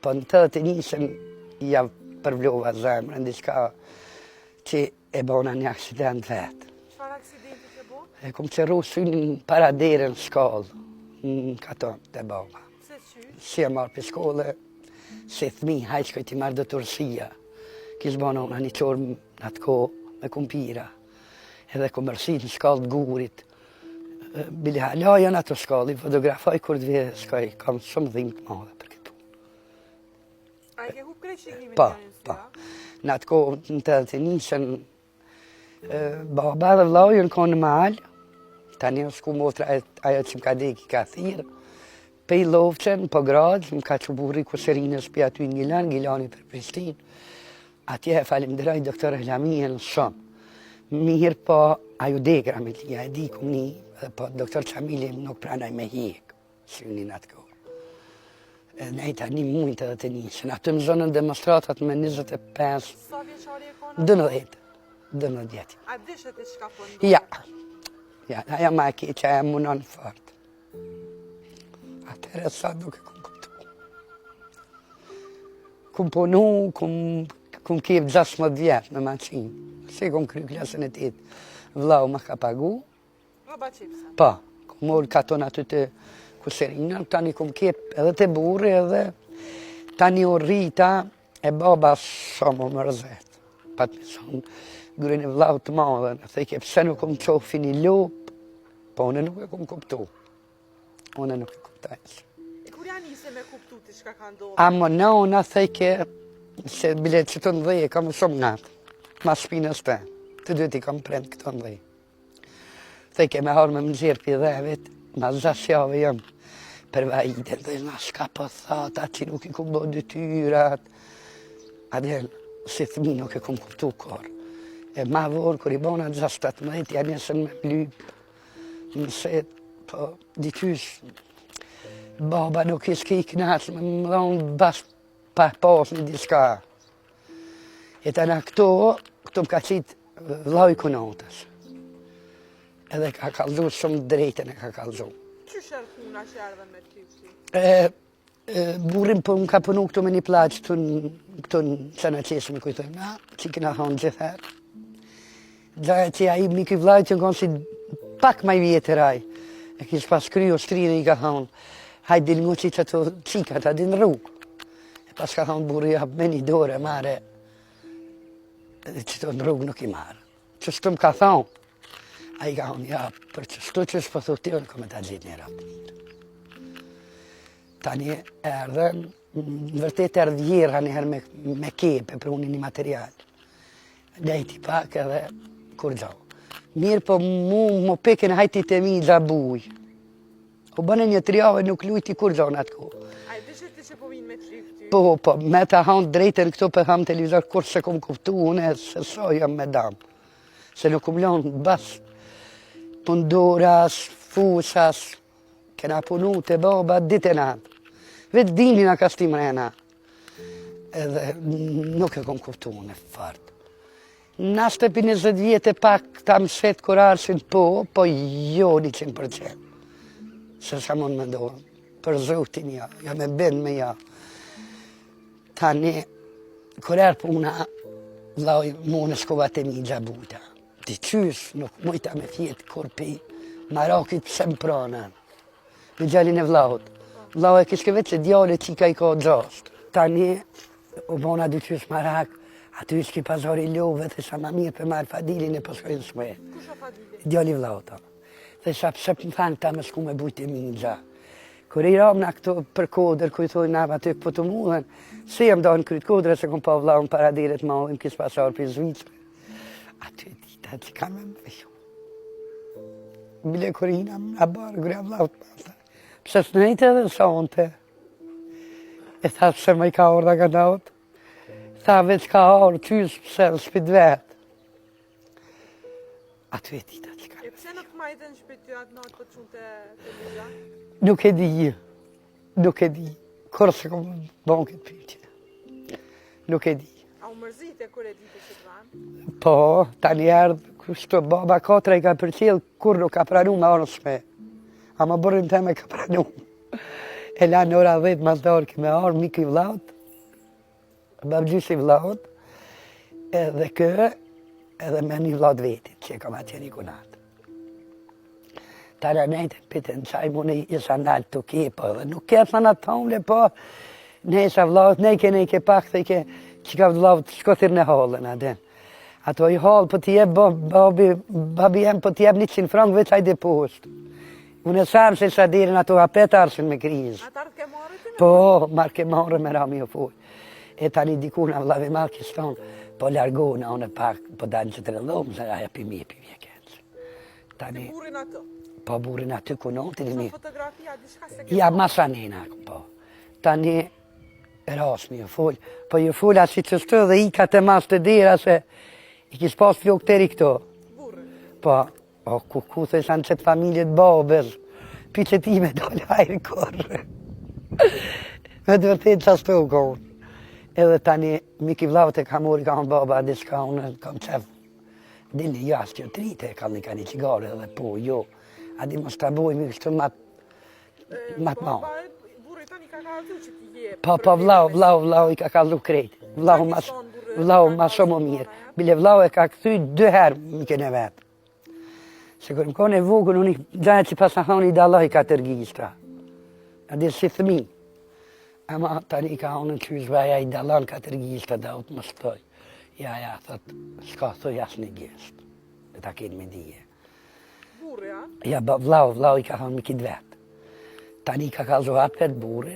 Po në 81-shën ja përvlova zemrën, diçka që e bona një aksident vetë. Çfarë aksidenti ke bo? E kom qërru synin para dere në shkallë, në katon te baba. Pse qy? Si e marrë për shkolle, si thmi, hajt shkoj t'i marr do turshia. Kish bo nona një çorbë në atë kohë me kumpira. Edhe kom mërsit në shkallë të gurit. Bile hala janë ato shkallë, i fotografoj kur të vje, shkoj, kam shumë dhimë të madhe për këtu. A e ke hup krejt shikimin Po, po. Në atë kohë, në 81-shën, baba dhe vllau janë konë në mal, tani është shku motra ajo që më ka dek i ka thirrë, pej Llovce në Pogradë, më ka çu burri kusërinës pej aty në Gilan, Gilani për Prishtinë. Atje e falimderoj doktor Lamien shumë. Mirë po, ajo dek Ramilia, e di kum ni, dhe po doktor Qamili nuk pranoj me hjek, synin atë kohë. Edhe nejta një muj të dhe të njëshën. Aty më zonën demonstratat me 25... Sa vjeçari e kona? 12. 12 vjetë. A dishe ti çka po ndodh? Ja. Ja, ajo ma e keqja e munon fort. Atëherë sa nuk e kum kuptu. Kum punu, kum, kum kep 16 vjetë me maqinë. Se kum kry klasën e tetë. Vllau ma ka pagu, Rrobaqepëse. Po, kum marrë katon aty te kuserina, tani kum kep edhe te burri edhe tani u rrita e baba shumë u mërzit. Pa të mëson, gruen e vllaut të madh, në thejke, pse nuk më çofi një lopë, po unë nuk e kum kuptu. Unë nuk e kuptoj. E kur ja nise me kuptu ti çka ka ndodhur? Ama nona thejke, se bile që të ndhej e kam shumë natë, ma shpinës të, të dytë i kam prend këto ndhej. Thejke me ardh me më nxjerr pi dhevit, ma gjashtë javë jam për vajde, dhe na shka po thot, aty nuk i kum bo detyrat. A din, si thmi nuk e kum kuptu kurr. E ma vonë, kur i bona 17, ja nisën me m'lyp, më se, po, diqysh, baba nuk ish i knaqë, me më dhonë bas pa pas një diçka. E tana këto, këto më ka qitë vllau i kunatës. Edhe ka kallzu shumë drejtën e ka kallzu. Qysh erdh puna që erdhën me ty këty? E, e, burrin po më ka punu këtu me një plaqë këtu në, këtu në qëna qeshë me kujtojmë na, që kena thonë gjithherë. Gjaja që ai miku i vllait që në konë si pak ma i vjetër ai, e kish pas kry ushtrinë i ka thonë, hajt dil ngu që të qikat, a din rrugë. E pas ka thonë burri, ja me një dorë e marre, dhe që të në rrugë nuk i marrë. Qështu më ka thonë, ai ka thonë, ja, për qështu që s'po thu ti, unë kom me ta gjetë një rob të mirë. Tani erdhen, në vërtet erdh vjehrra një herë me, me kep e pruni një material. Dejti pak edhe kurgjo. Mirë po mu më peken hajti të mi dhe buj. U bënë një tri javë nuk lujti kurgjo në atë kohë. A e dishe ti që po vinë me të lypë ty? Po, po, me ta thanë drejtën këto po tham televizor, kurrë s'e kom kuptu, unë se so jam me dam. Se nuk um lonë bas, pundoras, fusas, kena punu te baba ditë e natë. Vetë dini na ka shti mrena. Edhe nuk e kom kuptu unë fort. Nashta pi 20 vjetë e pak ta më shet kur arshin po, po jo 100%. Se sa mund me ndohë, për Zotin ja, ja me bind me ja. Tani, kur erdh puna, vllau, mu në shkova te mixha buta. Ti qysh, nuk mujta me fjetë kur pi marakit pse më pranën. Me djalin e vllaut. Vllau e kishke vetë se djali qika i ka gjashtë. Tani, u bona dyqysh marak, aty ishte pazari i lopëve, thesha ma mirë pe marr Fadilin e po shkoj në shpi. Kush o Fadili? Djali i vllaut. Thesha pse më thanë këta me shku me bujt te mixha. Kur i ram na këtu për kodër, ku i thonë na aty po të mudhen, si jam dalë në kryt kodrës, se kom pa vllaun para deret ma, më kish pas ardhë prej Zvicre. Aty e dita që kam e më Bile kur hina në barë, gruja vllaut më tha. Pse s'nejte edhe sonte? E tha pse më i ka ardhë ka naut? Tha veç ka ardhë, qysh pse në shpi t'vet. Aty e dita që ka. E pse nuk majtën në shpi ty atë natë po të çunë te, te mixha? Nuk e di, nuk e di. Kurrë s'e kom bon këtë pyetje. Nuk e di. A u mërzite kur e dite që të vranë? Po, tani erdh, kështu baba katra i ka përcjell, kur nuk ka pranu me ardhë n'shpi. Ama burrin tem e ka pranu. E la në ora 10 mas darke me ardhë miku i vllaut, babgjyshi i vllaut, edhe kë, edhe me një vlla t'vetit, që e kam atje një kunat. Tara nejtë, pitën qaj, unë isha nalë të ke, po edhe nuk ke thënë atë thonë, po nejsha vllaut, nej ke, nej ke pak, thë ke, që ka vllaut, shko thirrne hallën, a din. Ato i hallë, po t'i jep, babi, babi jem, po t'i jep 100 frank, veç hajde poshtë. Unë e sam se sa dirin ato apet arshin me krizë. Atë ardhë ke marrë ti me? Po, marrë ke marrë me rami o fuj. E tani diku në vllavi madh kish thonë, po largona unë pak, po dalë që të rëllomë, se aja pi mi, pi mi e keqë. Tani... Burrin atë? Po, burrin aty ku në të mi. Fotografia, diçka se ke... Ja, masanena, po. Tani, rasmi ju fol, po ju fola si qështu dhe ika të mas të dera se i kish pas flokë të ri këto. Burrin? Po, O, ku ku the në qëtë familje të babës, pi që ti me dalë hajrë kurrë. Me të vërtet që ashtu u konë. Edhe tani, miki vllaut e ka mori, ka thonë baba, diçka unë kam qef. Dini, jo, asë kjo të rritë, ka një ka një cigare edhe po, jo. A di mos ta bojmë kështu ma ma të madhe. Burri tani ka kallzu që ti je. Po, po, vllau, vllau, vllau i ka kallzu krejt. Vllau ma, vllau ma shumë mirë. Bile vllau e ka kthy dy herë mikën e vet. Se kur më konë e vogël, unë gjaja që pasa thonë i dalloj katër gishta. A di si thëmi. Ama tani ka unë që zvaja i dallon katër gishta, da u të më shtoj. Ja, ja, thot, s'ka thoj asnjë gisht. E ta kenë me dije. Burri, a? Ja, ba, vllau, vllau i ka thonë mikit vet. Tani ka kallzu apet burrit.